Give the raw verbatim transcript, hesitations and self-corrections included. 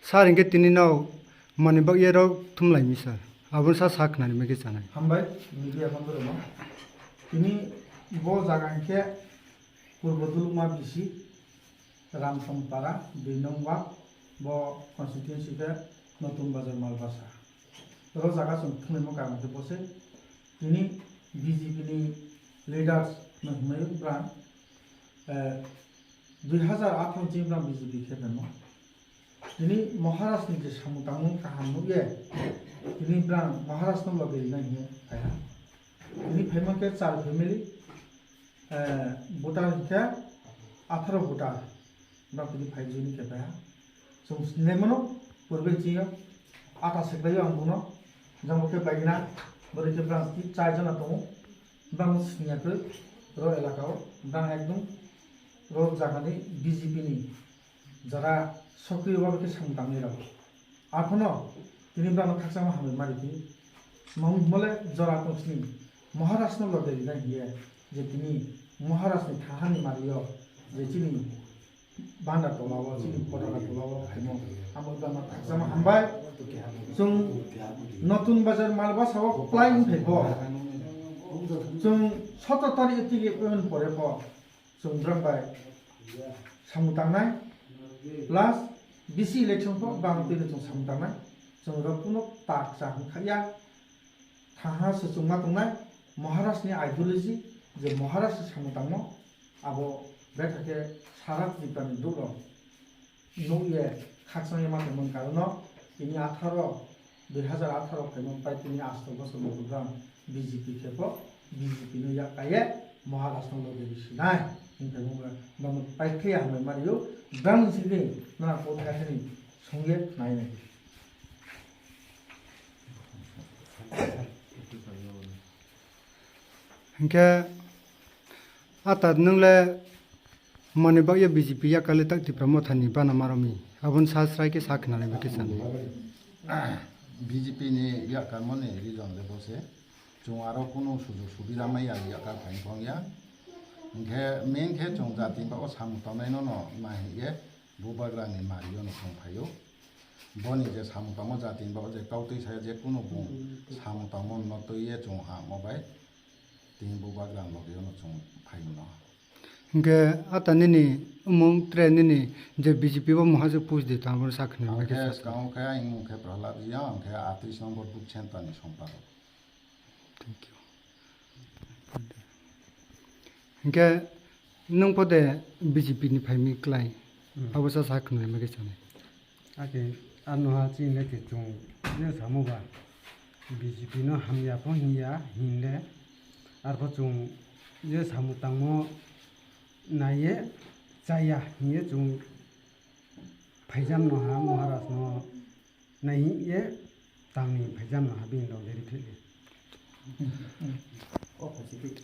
Sir, hinkhe tini no mani bagwi rok thumlai mi sir. Aboni sa sa khnani mege chanai. Hambai, media hambai rokno. Tini bo jaga hinkhe Purbo Dulukma B C, Ramsongpara, dui nong ward, bo constituency khe Notun Bazar Malbasa. Oro jaga chwng thumlaimo karon khe bo se. Tini B J P ni leaders no hwnwi bwrang, eh, dui hazar atharo chini bwrang B J P khe phaimo. Tini Maharaj ni je samung tangmung kaham nukye, tini bwrang Maharaj no loge rinai hinwi phaiha. Tini phaima khe char family, eh, voter hinkhe atharo voter, bwrang tini phai join khe phaiha. Chwng sinai mano, purbe chini ata seklaio ang bono, jang bo khe baigna, bwrwi khe bwrang tini char jona tongo, bwrang siniya khe ro elaka o, bwrang ekdom ro jaga ni B J P ni jara sokriyo bhabe khe samung tangwi rw. Aphuno tini bwrangno khakchangma hambai ma riphi. Mamo himole jora tong sini Maharaj no loge rinai hiye je tini Maharaj ni thaha ni mario je chini banda tola o, chini potaka tola o khaimo amo bwrangno khakchangma hambai. Chwng Notun Bazar Malbasa o kwplai wngphai bo. Chwng sotor tarik tigi payment pore bo. Chwng bwrang bai samung tangnai, plus B C election pho bang twino chwng samung tangnai, chwng rok kuno tak cha hwn kha ya, thaha se chwngma tongnai, Maharaj ni ideology, je Maharaj se samung tangmo, abo betha khe sara Tripura ni duk rok nukye khakchangya ma tongmani karon no tini atharo, dui hazar atharo phaima pai tini asto bosor bo bwrang B J P khe bo B J P no yak kaiye Maharaj no loge ri sinai hinwi phaima bwrang no pai khe hambai ma rio bwrang ni simi nana ko thai thani songye nai nai. Hinkhe ata nwngla mani bagya B J P yakale tak Tipra Motha ni bana maromi. Aboni sa srai khe sa khnalai ma khe chani. B J P ni yakarmani reason le bose. Chwng aro kunu sujug subida maya yakar phai wngya. Hinkhe main khe chwng jati bago samung tongnai no no nai hinkhe Bubagra ni mario no chwng phaio. Boni je samung tangmo jati ni bago je kautwi saya je kunu bung samung tangmo no twiye chwng ha mo bai tini Bubagra ni loge no chwng phaio no. Hinkhe ata nini umung tre nini je B J P bo muha je push di tamo sakni. Ang khe swkang khe ang mung khe Prahlad Reang, ang khe atris number booth center ni sompado. Thank you. Hinkhe nwng pode B J P ni phaimi klai. Hmm. Abo sa sa khwnwi ma khe sanai. Ake ano ha chini le khe chwng je samo ba B J P no hamya pho hinya hinle arpho chwng je samo tangmo naiye chaya hiye chwng phaijam no ha Maharaj no naiye tangni phaijam no ha bini dol deri phili. O phaji